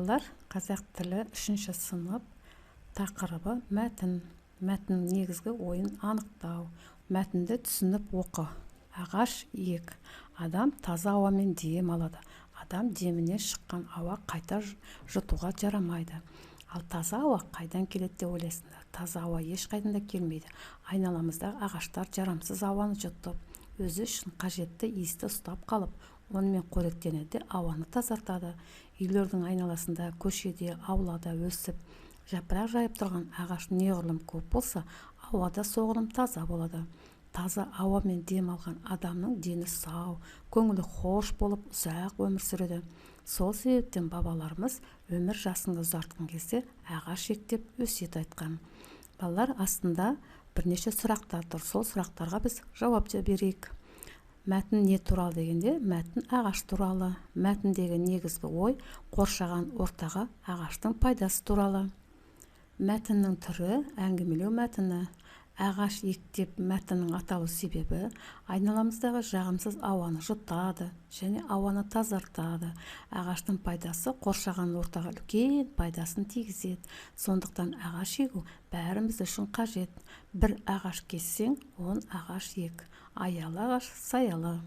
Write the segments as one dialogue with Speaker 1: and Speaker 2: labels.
Speaker 1: Балалар, қазақ тілі 3-ші сынып, тақырыбы мәтін. Мәтіннің негізгі ойын анықтау. Мәтінді түсініп оқы. Ағаш ек. Адам таза ауамен дем алады. Адам демінен шыққан ауа қайта жұтуға жарамайды. Ал таза ауа қайдан келеді деп ойлайсыңдар? Таза ауа ешқайдан да келмейді. Айналамыздағы ағаштар жарамсыз ауаны жұтып, өзі үшін қажетті иісті ұстап қалып, онымен қоректенеді, ауаны тазартады. Үйлердің айналасында, көшеде, аулада өсіп, жапырақ жайып тұрған ағаш неғұрлым көп болса, ауа да соғұрлым таза болады. Таза ауамен дем алған адамның дені сау, көңілі хош болып, ұзақ өмір сүреді. Сол себептен бабаларымыз өмір жасыңды ұзартқың келсе, ағаш ек деп өсиет айтқан. Балалар, астында бірнеше сұрақтар тұр. Сол сұрақтарға біз жауап берейік. Мәтін не туралы дегенде, мәтін ағаш туралы. Мәтіндегі негізгі ой қоршаған ортаға ағаштың пайдасы туралы. Мәтіннің түрі әңгімелеу мәтіні. Ағаш ек деп мәтіннің аталу себебі айналамыздағы жағымсыз ауаны жұтады және ауаны тазартады. Ағаштың пайдасы қоршаған ортаға үлкен пайдасын тигізеді. Сондықтан ағаш егу бәріміз үшін қажет. Бір ағаш кессең, 10 ағаш ек. Аялы ағаш саялы.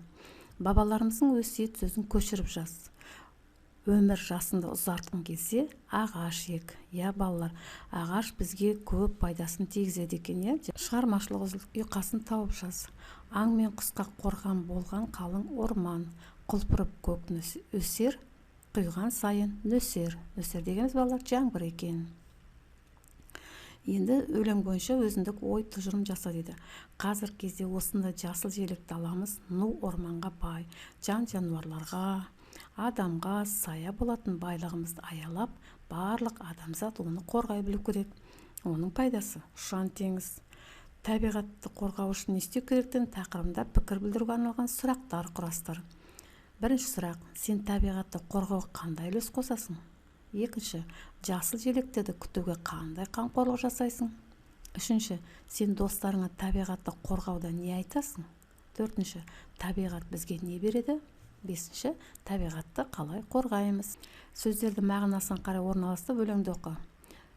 Speaker 1: Бабаларымыздың өсиет сөзін көшіріп жаз. Өмір жасыңды ұзартқың келсе, ағаш ек. Я, балалар, ағаш бізге көп пайдасын тигізеді екен, иә? Шығармашылық ұйқасын тауып жаз. Аң мен құсқа қорған болған қалың орман, құлпырып көк өсер, құйған сайын нөсер. Нөсер дегеніміз, балалар, жаңбыр екен. Енді өлең бойынша өзіндік ой тұжырым жаса дейді. Қазіргі кезде осындай жасыл желек даламыз ну орманға бай, жан-жануарларға, адамға сая болатын байлығымызды аялап, барлық адамзат оны қорғай білу керек. Оның пайдасы ұшан теңіз. Табиғатты қорғау үшін не істеу керектігін тақырыбында пікір білдіруге арналған сұрақтар құрастыр. Бірінші сұрақ: сен табиғатты қорғауға қандай үлес қосасың? Екінші, жасыл желектерді күтуге қандай қамқорлық жасайсың? Үшінші, сен достарыңа табиғатты қорғауда не айтасың? Төртінші, табиғат бізге не береді? Бесінші, табиғатты қалай қорғаймыз? Сөздерді мағынасына қарай орналастырып өлеңді оқы.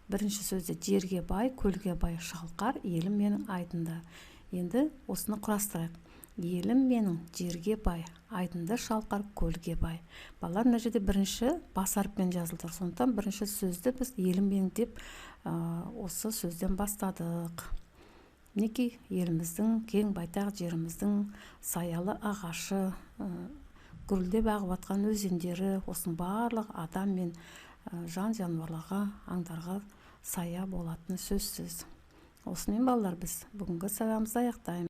Speaker 1: Бірінші сөзде жерге бай, көлге бай, шалқар, елім менің айдында. Енді осыны құрастырайық. Елім менің жерге бай, айдынды шалқар, көлге бай. Балалар, мына жерде бірінші бас әріппен жазылды. Сондықтан бірінші сөзді біз елім менің деп осы сөзден бастадық. Мінекей, еліміздің кең байтақ жеріміздің саялы ағашы, гүрілдеп ағып атқан өзендері, осының барлық адам мен жан-жануарларға, аңдарға сая болатыны сөзсіз. Осымен, балалар, біз бүгінгі сабағымызды аяқтаймыз.